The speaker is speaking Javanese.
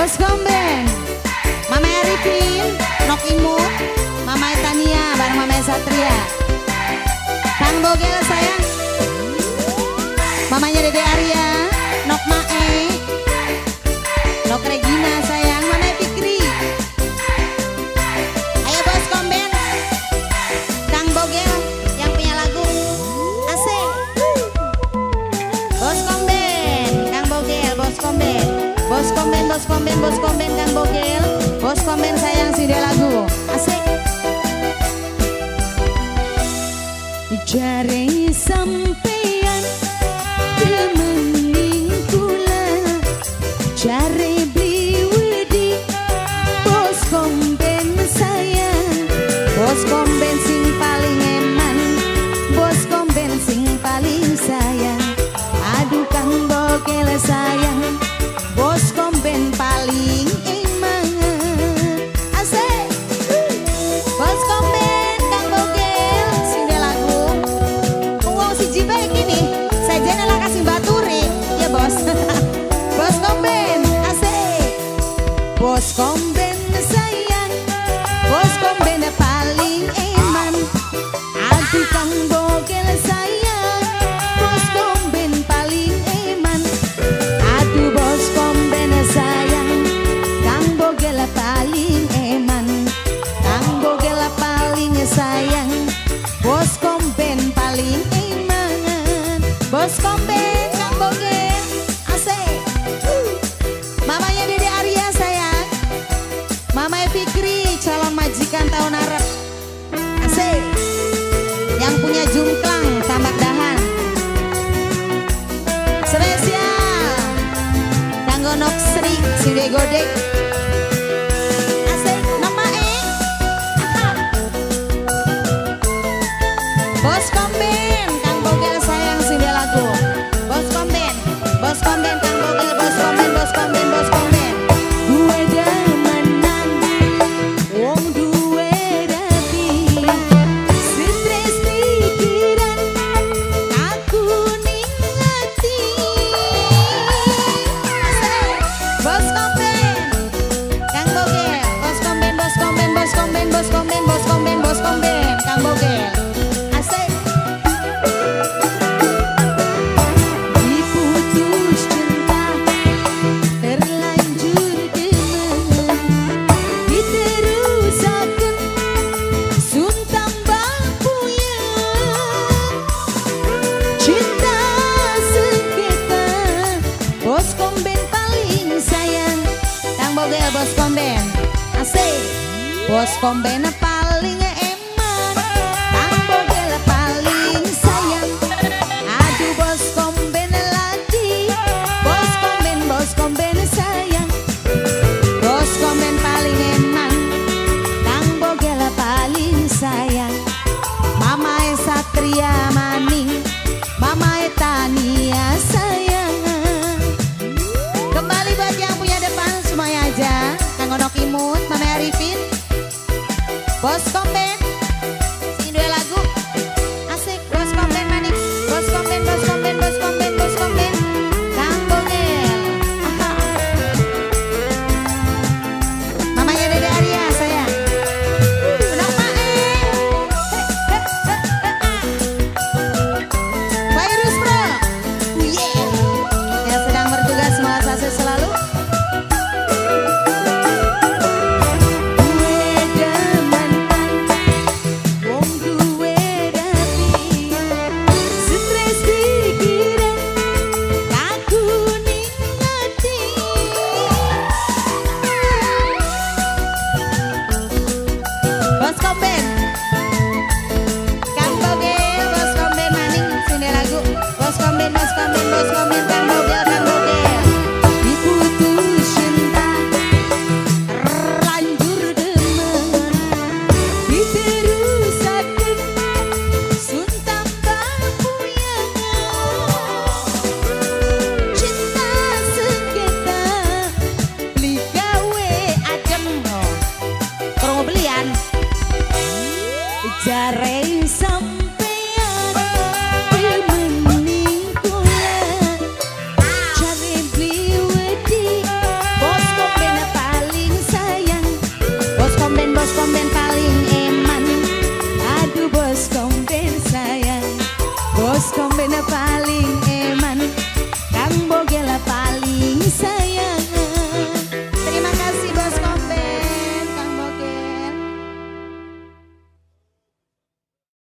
Bos Komben, Mama Arifin, Nok Imut, Mama Tania bareng Mama Satria. Kang Bogel sayang. Mamanya Dede Arya, Nok Mae, Nok Regina sayang, Mama Fikri. Ayo Bos Komben, Kang Bogel yang punya lagu Asik. Bos Komben, Kang Bogel, Bos Komben, Bos Komben, Bos Komben, Bos Komben, Kang Bogel, Bos Komben sayang si dia lagu Asik. Jare sampeyan demening kula, jare biwidi Bos Komben sayang, Bos Komben sing paling eman, Bos Komben sing paling sayang. Aduh Kang Bogel sayang, Bos Komben paling eman. Asik. Bos Komben, Kang Bogel sing dia lagu. Wong siji bae kini, sajane lah kasih baturi. Ya bos. Bos Komben, asik. Bos Komben sayang, Bos Komben paling eman. Aduh Kang Bogel sayang, Bos Komben paling eman. Aduh Bos Komben sayang, Kang Bogel paling eman. Kang Bogel paling sayang, Bos Komben paling eman. Bos Komben, Kang Bogel, asik. Mamanya Dede Arya sayang, Mama Fikri calon majikan tahun Arab. Asik. Yang punya jungklang Tambak Dahan. Spesial kanggo Nok Sri Sinde Godek. Asik, nama E. Bos Komben, Kang Bogel sayang sinde lagu. Bos Komben, Bos Komben, Kang Bogel, Bos Komben, Bos Komben, Bos Komben. Gue demenan wong duwe rapi, stres pikiran aku ning ati. Asik. Bos Komben, Kang Bogel, Bos Komben, Bos Komben, Bos Komben, Bos Komben, Bos Komben, Bos Komben, Kang Bogel. Asik. Diputus cinta terlanjur demen, diterusaken sun tambah puyeng. Cinta sengketa, Bos Komben paling sayang. Kang Bogel, Bos Komben, asik. Bos Komben paling eman, Kang Bogel paling sayang. Aduh Bos Komben lagi, Bos Komben, Bos Komben sayang. Bos Komben paling eman, Kang Bogel paling sayang. Mama Satria maning, Mama Tania sayang. Kembali buat yang punya depan semuanya aja. Kang Onok Imut, Mama Arifin, Bos Bos Komben paling eman. Aduh, Bos Komben sayang, Bos Komben paling